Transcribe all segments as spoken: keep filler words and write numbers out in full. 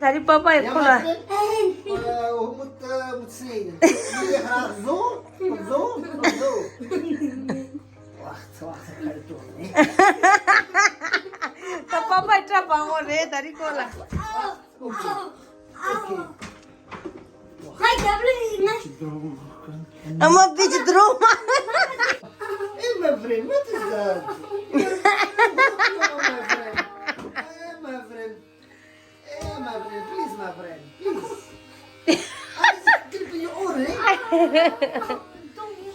ད་རེས་པ་པ་ཡི་ཁོ་ལ། ཨ། ཨོ་མོ་ད་མོ་ཚེ་ཡིན། ཡེ་ཧ་ཟོ་ཟོ་ཟོ། ད་པ་པ་ཡི་སྐྲ་བང་བོ་རེད་ད་རེས་ཁོ་ལ། ཨ་མ་བི་ཅི་དྲོ་མ། Hey, my friend, what is that? Hey, my friend. Hey, my friend. Hey, my friend, please, my friend, please. I just give you all, eh?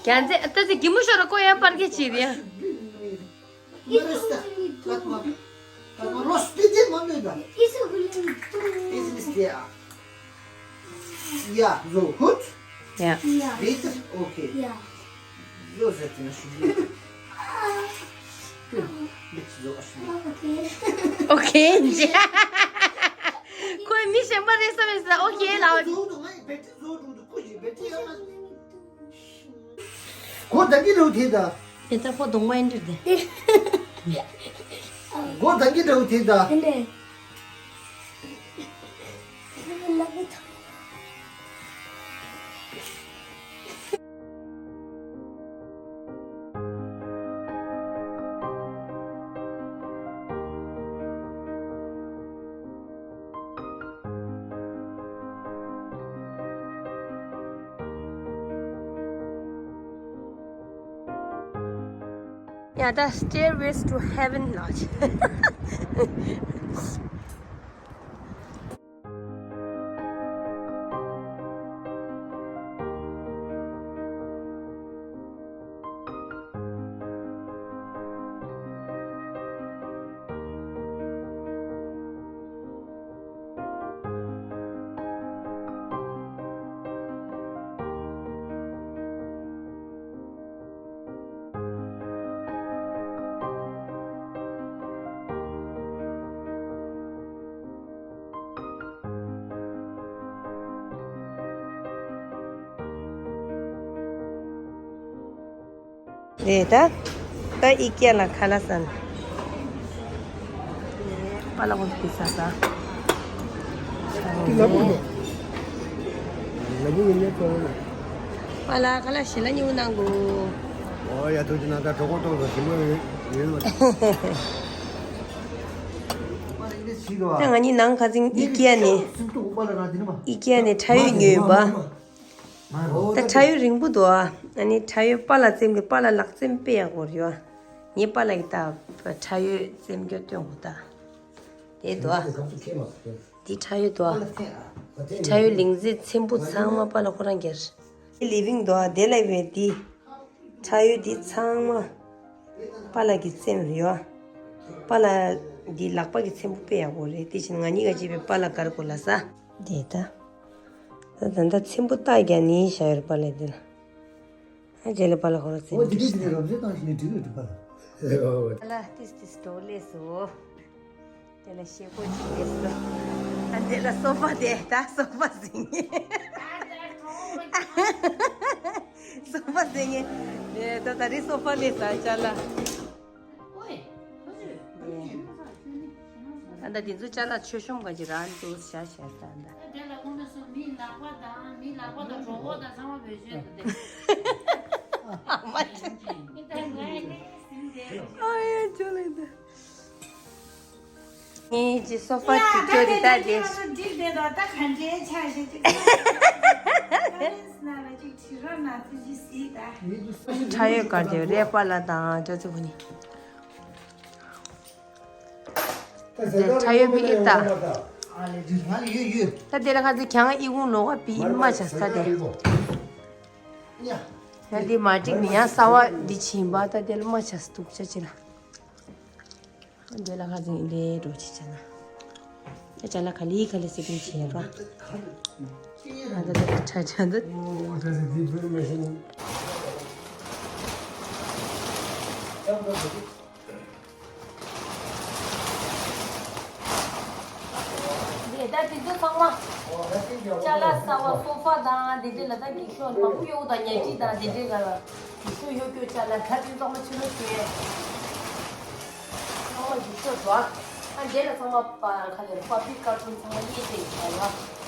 ཀྱང་ཚེ་ད་ཚེ་གི་མུ་ཤོར་ཀོ་ཡང་པར་གྱི་ཆི་རེད། Просто, как мы, как мы растите, мы не да. Изместия. Я, so, gut. Ja. Bitte, okay. Ja. So setzen, schon gut. Bitte so, schon gut. Okay. Okay. ཁོས་མི་གཞན་པ་རེད་བསམ་ཡོད་ས། ཨོ་ཁེ་ལབ། བཟོ་འདུག་ང་བེ་ཏི་བཟོ་འདུག་ཁོ་ཞིག་བེ་ཏི་ཡང་། གོ་ད་གི་རུ་དེ་ད། དེ་ད་ཁོ་གདོང་མ་ཡིན་འདྲ་དེ། གོ་ད་གི་རུ་དེ་ད། དེ་འདྲ། Yeah, the stairways to heaven lodge. རེད་ད། ད་ཨི་ཀེ་ལ་ཁ་ལག་ཟ་ན། པ་ལགས་ཁོང་ཚོ་དེ་ཟ་ཟ། དེ་ལ་བུ་ནས། ལ་བུ་ཡིན་ནས་གཏོང་ན། པ་ལགས་ཁ་ལག་ཞིམ་ལ་ཉོ་གནང་གོ། ཨོ་ཡ། ཐུགས་རྗེ་གནང་། ད་གྲོགས་པོ་གཏོང་དང་ཞིམ་པོ་ཡོད་ཡོད་མ། ད་ང་གཉིས་ནང་ཁ་སང་ཨི་ཀེ་ནས། ཨི་ཀེ་ནས་ཁྲ་ཡོད་ཉོས་ཡོད་པ། ད་ཁྲ་ཡོད་རིང་པོ་འདུག་ཨ། ཨ་ནི་ཁྲ་ཡོད་པཱ་ལགས་བཙེམ་གི། པཱ་ལགས་ལག་བཙེམ་དཔེ་ཡག་པོ་རེད་ཨ། ངའི་པཱ་ལགས་ཀྱིས་ད་ཁྲ་ཡོད་བཙེམ་རྒྱུ་སྟོན་གོ་ད། དེ་འདུག་ཨ། འདི་ཁྲ་ཡོད་འདུག་ཨ། འདི་ཁྲ་ཡོད་ལིང་ཛེ་ཚེམ་བུ་ཚང་མ་པཱ་ལགས་ཁོ་རང་སྒེར། ལི་ཝིང་འདུག་ཨ། དེ་ལ་བས་འདི། ཁྲ་ཡོད་འདི་ཚང་མ་པཱ་ལགས་ཀྱིས་བཙེམ་རེད་ཡོད་ཨ། པཱ་ལགས་འདི་ལག་པ་གི་ཚེམ་བུ་དཔེ་ཡག་པོ་རེད། དེ་བཞིན་ང་གཉིས་ཀ་བྱས་པའི་པཱ་ལགས་དགའ་པོ་ལ་ཟ། དེ་ད། ད་ད་ད་ཚེམ་བུ་རྟགས་རྒྱག་ནི་བཞག་ཡོད་རེད་པཱ་ལགས་འདི་ལ། ཨ་རྗེས་ལ་པཱ་ལགས་ཁོ་རང་ཚེམ་བུ་འདི་འདྲ་ཞིག་ན། རབ་རྫས་བཏང་ཞིག་ནས་འགྲིག་ཡོད་འགྲིག་པཱ་ལགས། ཨ་ལ་ཏིས་ཏིས་འགྲོ་ལས་སོ། དེ་ལ་ཞེ་པོ་ཅིག་ལས་སོ། ཨ་འདི་ལ་སོ་ཕ་དེ་ད་སོ་ཕ་ཟིན་ངེ། སོ་ཕ་ཟིན་ངེ། དེ་ད་ད་རེས་སོ་ཕ་ལས་ས་ཅ་ལག་ཨ་ད་དེ་ཚོ་ཅ་ལག་མཆོད་གཤོམ་ག་ཅིག་རང་འདུག་བྱ་བྱ་ད་ད། དེ་ལ་ཁོང་ཚོ་མི་ལག་པ་དང་མི་ལག་པ་དང་གྲོད་ཁོག་དང་ཚང་མ་བེད་སྤྱོད་འདུག་སྟེ། ཨ་མ་ཅི། ཨ་ཡ་ཅོ་ལེ་ད། ངའི་ཅི་སོ་ཕ་ཅིག་ཅོ་རི་ད་དེ། ཁྲ་ཡོད་གར་དེ་རེད་པཱ་ལགས་དང་ཅོ་ཚེ་ཕུ་ནི། ཁྲ་ཡོད་པི་ཨི་ད། ད་དེ་ལ་ཁ་ཚི་ཁྱང་ཨི་ཁུང་ལོག་པ་པི་ཨི་མ་ཆ་ས་དེ། ཡང་དེ་མ་འགྲིག་ནི་ཡང་གསར་པ་འདི་ཕྱིན་པ་ད་དེ་ལ་མ་ཆ་ས་འདུག་ཅ་ཅི་ལ། དེ་ལ་ཁ་ཚི་ཨི་འདྲའི་འགྲོ་ཅི་ཅ་ན། ད་ཅ་ལག་ག་ལེ་ག་ལེ་སེ་ཊིང་བྱས་རོགས། ད་ད་ད་ཁྲ་ཅ་ད། དེ་ད་དེ་ཚོ་ཚང་མ། ཅ་ལག་གསར་པ་སོ་ཕ་དང་དེ་འདྲ་ལ་ད་འགྱིག་ཤོག་མང་པོ་ཡོད་དང་ཉལ་ཁྲི་དང་དེ་འདྲ་ལ་འགྱིག་ཤོག་ཡོད་སྐྱོ་ཅ་ལག་ད་དེ་ཚང་མ་ཕྱི་ལོགས་བྱས། ཚང་མ་འགྱིག་ཤོག་འགྲོ། ཨ་འདྲེ་ལ་ཚང་མ་པ་ཁ་ལེར་པ་པི་ཀ་ཀྲུང་ཚང་མ་ཡེ་ཅེ་ཡ་ཡ།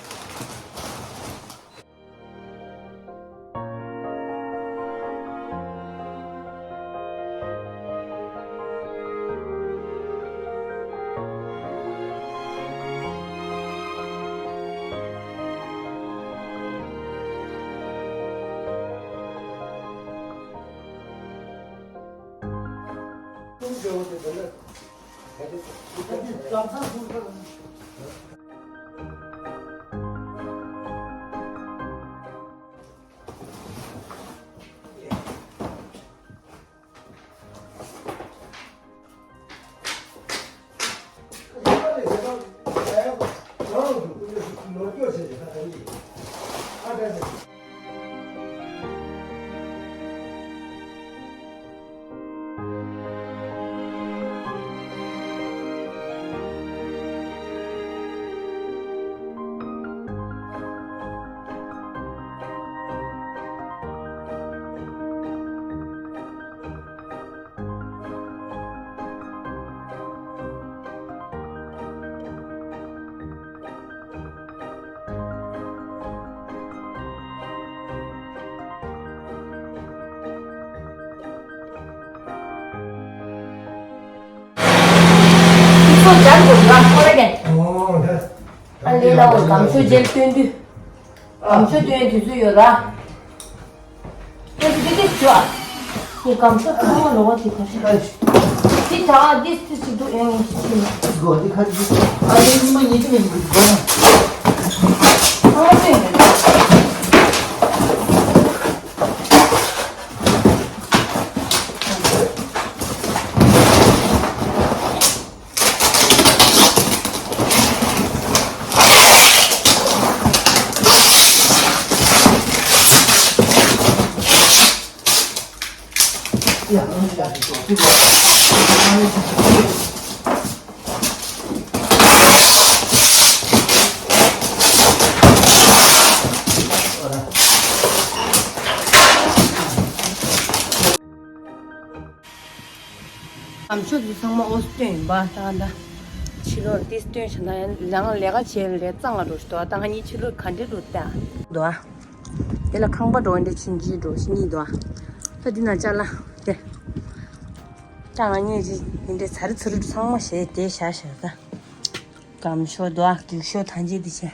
ཚོ་སྦྱར་དགོས་ར་ཁོ་ར་ཀན། ཨོ་ད། ཨ་ལེ་ལ་འོ་སྒམ་ཆུ་ཇེལ་སྟོན་དུས། སྒམ་ཆུ་སྟོན་དུས་ཚོད་ཡོད་ར། ཁྱོད་ཚོ་འདི་འདི་ཞུ་ཨ། ངས་སྒམ་ཆུ་ཚང་མ་ལོག་པ་དེ་ག་ཤེད། འདི་ད་འདི་ཚོད་ཅིག་འདུག་ཡང་ངས་ཤེས་ཀྱི་མེད། འགྲོ་འདི་ཁ་ཅིག་ཨ་ལེ་ཉི་མ་ཉི་ཤུ་ཡིན་འདུག་འགྲོ་ན། ཚང་མ་སྟོན་དགོས། སྒམ་ཆུ་འདི་ཚང་མ་ཨོ་སྟོན་ཡིན་པ་ད་ད། ཕྱི་ལོགས་འདི་སྟོན་བྱས་ན་ཡང་ལང་ལས་ཀ་བྱེད་ལས་གཙང་ལ་འགྲོ་ཞིག་འདུག་ད་ང་གཉིས་ཕྱི་ལོགས་ག་འདྲས་འགྲོ་ལྟ་འདུག་ཨ། དེ་ལ་ཁང་པ་འགྲོ་འདྲ་ཆུན་ཆུན་འགྲོ་ཞིག་གཉིས་འདུག་ཨ། ད་འདི་ན་ཅ་ལག་དེ། ད་ང་གཉིས་ཀྱི་འདི་འདྲའི་ཚ་རི་ཚུ་རི་ཚང་མ་བྱས་དེ་བཞག་བཞག་ད། སྒམ་ཆུ་འདུག་ཨ། རྒྱུག་ཤོག་ཐང་ཆད་དེ་བྱས།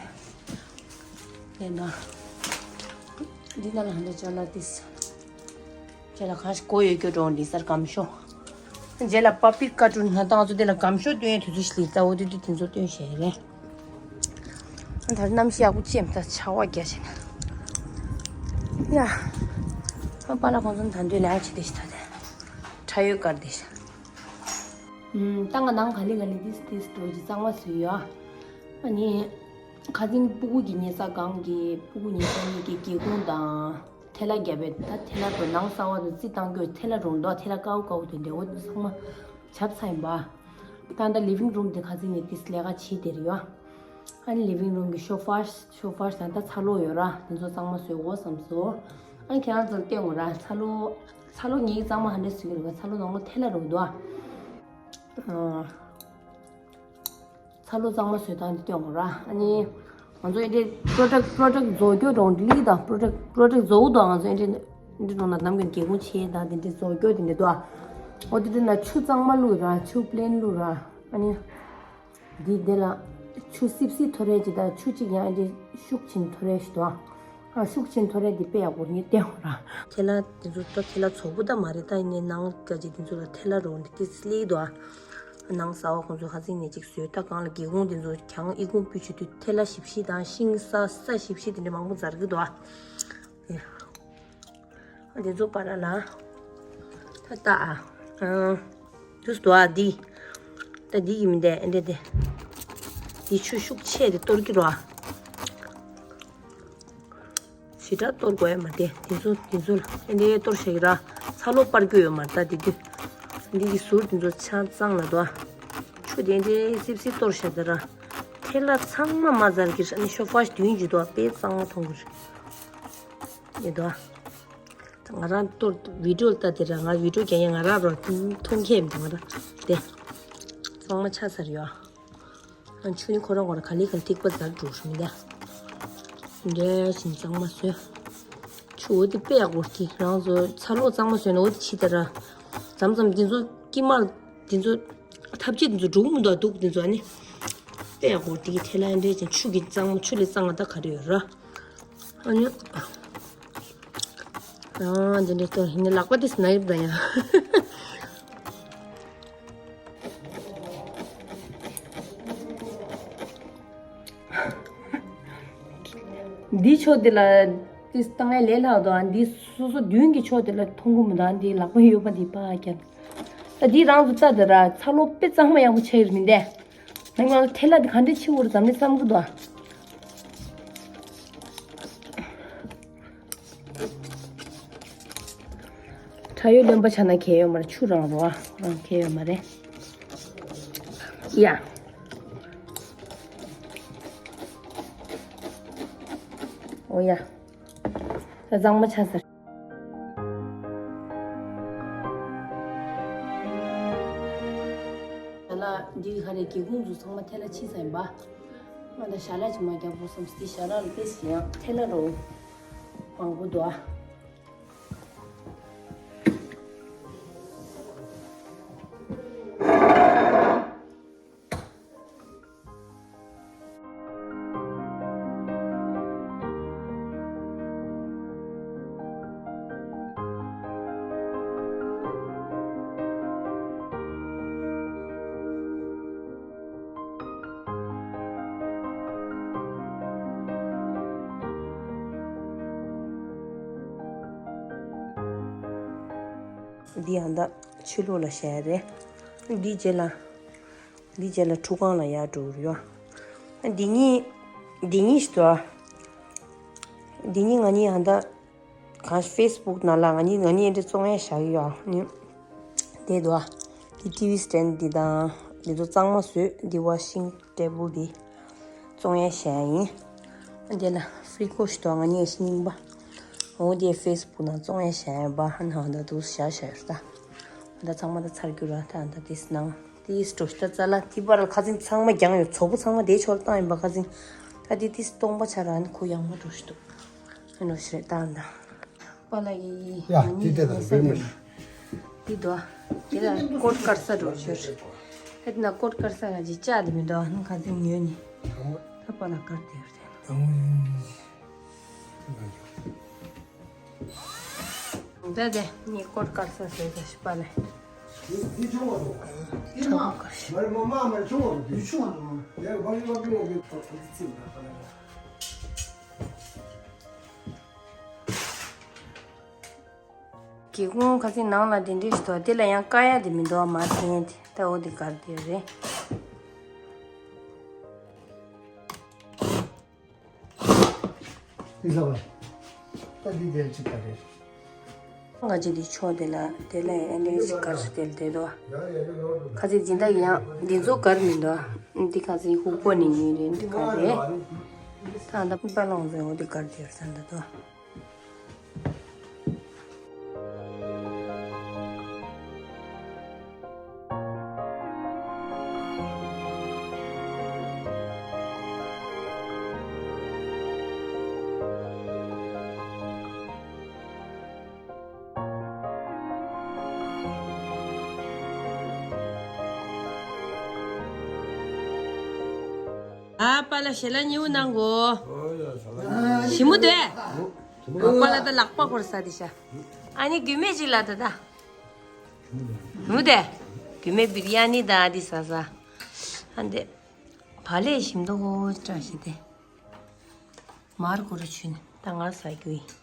དེ་ན། འདི་ན་ལ་ཧ་འདྲ་ཅ་ལག་དེ། ཅ་ལག་གང་ཞིག་གོ་ཡོད་རྒྱུ་འགྲོ་འདི་སར་སྒམ་ཤོག་འཇལ་ལ་པ་པི་ཀ་ཀྲུ་ན་ཏང་ཚོ་དེ་ལ་སྒམ་ཤོག་སྟོན་དུས་ཚོད་ཤི་ལི་རྩ་བོ་དེ་དུས་དེ་ཚོ་སྟོན་བྱས་རེད། ད་གནམ་གཤིས་ཡག་པོ་ཅེམ་ད་ཆར་པ་རྒྱག་བྱས་ན། ཡ། ཨ་པ་ལ་ཁོང་ཚོ་ད་འདོད་ལ་ཡག་ཆེ་དེ་ཤི་ད་དེ། ཁྲ་ཡོད་དཀར་དེ་ཤི། ད་ང་ནང་ག་ལེ་ག་ལེ་དིས་དིས་འགྲོ་གི་གཙང་མ་བཟོས་ཡོད། ཨ་ནི། ཁ་སང་སྤུ་གུ་གི་ཉལ་ས་སྒང་གི་སྤུ་གུ་ཉལ་ས་གཉིས་ཀྱི་སྒེའུ་ཁུང་དང་། ཐལ་བ་བརྒྱབ་པའི་ད་ཐལ་བ་དང་ནང་གསང་བ་དང་རྩི་བཏང་རྒྱུ་ཐལ་བ་རུང་དོ་ཐལ་བ་དཀར་པོ་དཀར་པོ་དེ་འདྲ་བོ་དེ་ཚང་མ་བྱབས་ཚར་ཡིན་པ། ད་ལྟ་ལི་ཝིང་རུམ་དེ་ཁ་སང་ནས་དེ་ལས་ཀ་བྱེད་དེ་རེད་ཡོད། ཨ་ནི་ལི་ཝིང་རུམ་གི་ཤོ་ཕ་ཤོ་ཕ་ད་ལྟ་ཚ་ལོ་ཡོད་ར་དེ་ཚོ་གཙང་མ་བཟོས་འོ་བསམ་སོང་། ཨ་ནི་ཁྱེད་རང་ཚོར་བསྟན་འོ་ར་ཚ་ལོ་ཚ་ལོ་ངེད་ཀྱི་གཙང་མ་ཧ་འདྲ་བཟོས་ཀྱི་རེད་པ། ཚ་ལོ་ནང་ལོ་ཐལ་བ་རུང་དོ་ཨ། ཚ་ལོ་གཙང་མ་བཟོས་སྟངས་འདི་སྟོན་དགོས་ར། ཨ་ནི། ང་ཚོ་ཨེ་འདྲའི་པྲོ་ཌག་པྲོ་ཌག་བཟོ་རྒྱུ་འགྲོ་འདི་ལི་དང་པྲོ་ཌག་པྲོ་ཌག་བཟོ་འུ་དང་ང་ཚོ་ཨེ་འདྲའི་འདི་འགྲོ་ན་ནམ་རྒྱུན་སྒེའུ་ཁུང་ཕྱེ་དང་དེ་འདྲའི་བཟོ་རྒྱུ་དེ་འདྲའི་འདུག་ཨ། འོ་དེ་འདྲ་ན་ཆུ་གཙང་མ་བླུགས་ར་ཆུ་པི་ལེན་བླུགས་ར། ཨ་ནི། འདི་འདི་ལ་ཆུ་སིབ་སིབ་ཐོ་རེ་ཅིག་དང་ཆུ་གཅིག་ཡང་ཨེ་འདྲའི་ཤུགས་ཆེན་ཐོ་རེ་ཞིག་འདུག་ཨ། ཤུགས་ཆེན་ཐོ་རེ་འདི་དཔེ་ཡག་པོ་ངས་བསྟན་འོ་ར། ཁྱེད་ལ་དེ་ཚོ་ཏོ་ཁྱེད་ལ་ཚོགས་པོ་ད་མ་རེད་ད་ཡིན་ནའི་ནང་སྐད་ཅིག་དེ་ཚོ་ལ་ཐལ་བ་རུང་འདི་ཏི་སི་ལི་འདུག་ཨ། ནང་གསང་བ་ཁོང་ཚོ་ཁ་སང་ནས་ཅིག་བཟོས་ད་གང་ལ་སྒེའུ་ཁུང་དེ་ཚོ་གྱང་ཨི་ཁུང་སྤུས་ཆུ་དུས་ཐལ་བ་ཞིབ་ཞིབ་དང་ཤིང་ས་ས་ཞིབ་ཞིབ་དེ་འདྲ་མང་པོ་ཛར་གི་འདུག་ཨ། ཨ་དེ་ཚོ་པ་ར་ལ་ད་ལྟ་ཨ་དུས་འདུག་ཨ་འདི་ད་འདི་ཡིན་མི་འདས་ཨེ་འདྲས་དེ་འདི་ཆུ་ཤུགས་ཆེ་དེ་གཏོར་གི་རོ་ཨ། ཞེ་དྲག་གཏོར་དགོས་ཡ་མ་རེད། དེ་ཚོ་དེ་ཚོ་ལ་ཨེ་འདྲའི་གཏོར་བཞག་གི་ར། ཚ་ལོ་པར་རྒྱུ་ཡོད་མ་རེད་ད་དེ་དུས། འདི་གི་ཟུར་དེ་ཚོ་ཆ་གཙང་ལ་དོ། ཆུ་དེ་འདྲའི་སིབ་སིབ་གཏོར་བཞག་གི་ར། ཐལ་བ་ཚང་མ་མ་ཛར་གི་ར་ནི་ཤོ་ཕ་ཤོ་དུས་ཡིན་གྱི་དོ་དཔེ་གཙང་མ་མཐོང་གི་རེད། ཡེ་དོ། ང་རང་གཏོར་བི་ཌིའོ་ལྟ་དེ་ར་ང་བི་ཌིའོ་རྒྱག་ཡ་ང་རང་རོ་མཐོང་མཁན་མི་འདུག་ང་ར་དེ། གཙང་མ་ཆགས་ཚར་ཡོད། ཨ་ཆུ་ནི་ཁོ་རང་ཁོ་རང་ག་ལེ་ག་ལེ་ཐིགས་པ་ཟ་འགྲོ་ཤི་མི་འདའ། འདྲ་ཞིང་གཙང་མ་བཟོས། ཆུ་འོ་དེ་དཔེ་ཡག་པོ་རེད། དེ་རང་ཚོ་ཚ་ལོག་གཙང་མ་བཟོས་ན་འོ་དེ་ཕྱི་ལྟར། མཚམས་མཚམས་དེ་ཚོ་དཀྱིལ་མར་དེ་ཚོ་ཐབས་ཆས་དེ་ཚོ་འགྲོ་གི་མི་འདུག་ཨ། དུག་དེ་ཚོ་ཨ་ནི། དཔེ་ཡག་པོ་རེད། དེ་གི་ཐལ་བ་འདྲ་ཞིང་ཆུ་གི་གཙང་མ། ཆུ་ལས་གཙང་བ་ད་ག་རེ་ཡོད་ར། ཨ་ནི། ཨ་འདི་འདྲ་ལྟོས། ཡིན་ནའི་ལག་པ་དེ་ན་ཡོད་ད་ཡ། འདི་ཕྱོགས་འདི་ལ་ཏིས་བཏང་ཡ་ལས་སླ་བ་འདུག་ཨ། འདི་སོ་སོ་མདུན་གྱི་ཕྱོགས་འདི་ལ་མཐོང་གི་མི་འདུག་ཨ། འདི་ལག་པ་ཡོད་པ་འདི་ཕ་རྒྱབ། ད་འདི་རང་དུ་རྩ་འདི་ར་ཚ་ལོ་དཔེ་གཙང་མ་ཡག་པོ་ཆགས་ཡོད་མི་འདས། ང་ང་ཐལ་བ་འདི་ག་འདྲ་ཆེ་བོ་རེད་འཛམ་གླིང་བསམ་གི་འདུག་ཨ། ཁྲ་ཡོད་རློན་པ་ཆགས་ན་གལ་ཡོད་མ་རེད། ཆུ་རང་རོ་ཨ། རང་གལ་ཡོད་མ་རེད་ཡ། འོ་ཡ། ད་གཙང་མ་ཆགས་ཚར། ཞལ་ལག་འདི་ག་རེ་སྒེའུ་ཁུང་ཚོ་ཚང་མ་ཐལ་བ་ཕྱིས་ཚར་ཡིན་པ། ང་ད་ཞལ་ལག་ཅིག་མ་རྒྱག་དགོས་བསམ་སྟེ་ཞལ་ལག་ལ་དཔེ་ཞེ་ཡང་ཐལ་བ་རོ། མང་པོ་འདུག་ཨ། འདི་ཡང་ད་ཕྱི་ལོགས་ལ་བཞག་ཡ་རེད། འདི་རྗེས་ལ། འདི་རྗེས་ལ་ཁྲུས་ཁང་ལ་ཡར་འགྲོ་གི་ཡོད། འདི་གཉིས། འདི་གཉིས་ཤི་ཏོ། འདི་གཉིས་ང་གཉིས་ཡང་ད། གང་ཕེ་སི་བུག་ནང་ལ་ང་གཉིས་ང་གཉིས་འདི་བཙོང་ཡ་བཞག་གི་ཡོད་ནི། དེ་དོ། འདི་ཊི་ཝི་སི་ཊེན་ཌི་འདི་དང་། འདི་ཚོ་གཙང་མ་བཟོས། འདི་ཝ་ཤིང་ཊེ་བལ་འདི་བཙོང་ཡ་བཞག་ཡིན། འདི་ལ་ཧྥི་རི་ཀོ་ཞིག་འདུག་ང་གཉིས་ཤི་ཉིན་པ། འོ་འདི་ཕེ་སི་བུག་ནང་བཙོང་ཡ་བཞག་ཡིན་པ། ཧ་ན་ཧ་ད་དུ་བཞག་བཞག་ཡོད་ད། ད་ཚང་མ་ད་ཚར་རྒྱུ་ར་ད་ད་དེ་སྣང་། དེ་སྤྲོ་ཤི་ད་ཙ་ལ་དེ་པར་ཁ་ཚིན་ཚང་མ་རྒྱང་ཡོད། ཚོགས་པ་ཚང་མ་དེའི་ཕྱོགས་ལ་བཏང་ཡིན་པ་ཁ་ཚིན། ད་དེ་དེ་སྟོང་པ་ཆ་ར་ནི་ཁོ་ཡག་མོ་འགྲོ་ཤི་འདུག་ཨ་ནོ་ཤི་རེད་ད་ད། པ་ལ་ཡི་ཡི་ཡ་ང་དེ་གཉིས་དེ་ཡིན་ད་ས་བེ་མི་ཤི། དེ་དོ། དེ་ལ་ཀོ་ཊི་དཀར་ས་འགྲོ་ཤོར། ཧེད་ན་ཀོ་ཊི་དཀར་ས་ག་ཅི་ལྕགས་དེ་མི་འདུག་ཨ་ནི་ཁ་ཚིན་ཉོས་ནི། ད་པ་ལ་དཀར་དེ་རེད། ད་དེ་ངས་ཀོ་ཊི་དཀར་ས་བཟོས་ད་ཤི་པ་ལ། འདི་ཆུང་བ་འདུག་འདི་ཆུང་བ་མ་དཀར་ཤི། མ་རེད་མ་མ་མ་རེད་ཆུང་བ་འདུག་འདི་ཆུང་བ་འདུག་མ། ཡ་བ་ཡི་བ་གི་ངོ་གི་ཐོག་ཐོག་ཅི་ཙི་འདྲ་པ་ལ། སྒེའུ་ཁུང་ཁ་སང་ནང་ལ་དེ་འདྲས་ཞིག་འདུག་དེ་ལ་ཡང་ཀ་ཡ་དེ་མི་འདུག་མ་ཐེན་དེ་ད་འོ་དེ་གར་དེ་རེད། ཨི་ཟ་བ། ད་འདི་དེར་ཅིག་ག་རེད། ང་ཅི་འདི་ཕྱོགས་དེ་ལ་དེ་ལ་ཨེ་འདྲས་ཞིག་གར་སུ་དེ་ལ་དེ་འདུག་ཁ་སང་སྦྱིན་བདག་ཡང་འདི་ཚོ་གར་མི་འདུག་འདི་ཁ་སང་ཧུག་པོ་ནི་ཡིན་རེད་འདི་ག་རེད། ད་ད་པ་ལོང་ཟེར་འོ་དེ་གར་དེར་ས་འདི་འདུག་ཨ་པ་ལ་ཞེ་ལ་ཉེ་བོ་གནང་གོ་ཞི་མོ་དེ། ཨ་པ་ལ་ད་ལག་པ་འཁོར་ས་དེ་ཤ། ཨ་ནི་རྒྱུས་མེད་ཅིག་ལ་ད་ད། ནུ་དེ། རྒྱུས་མེད་བིར་ཡ་ནི་ད་དེ་ཟ་ཟ། ཨ་འདི། བ་ལས་ཞིམ་མདོག་ཁོ་བཀྲ་ཤིས་དེ། མར་གོ་རུ་ཆུན་ད་ངར་ཟ་རྒྱུ་ཡིན།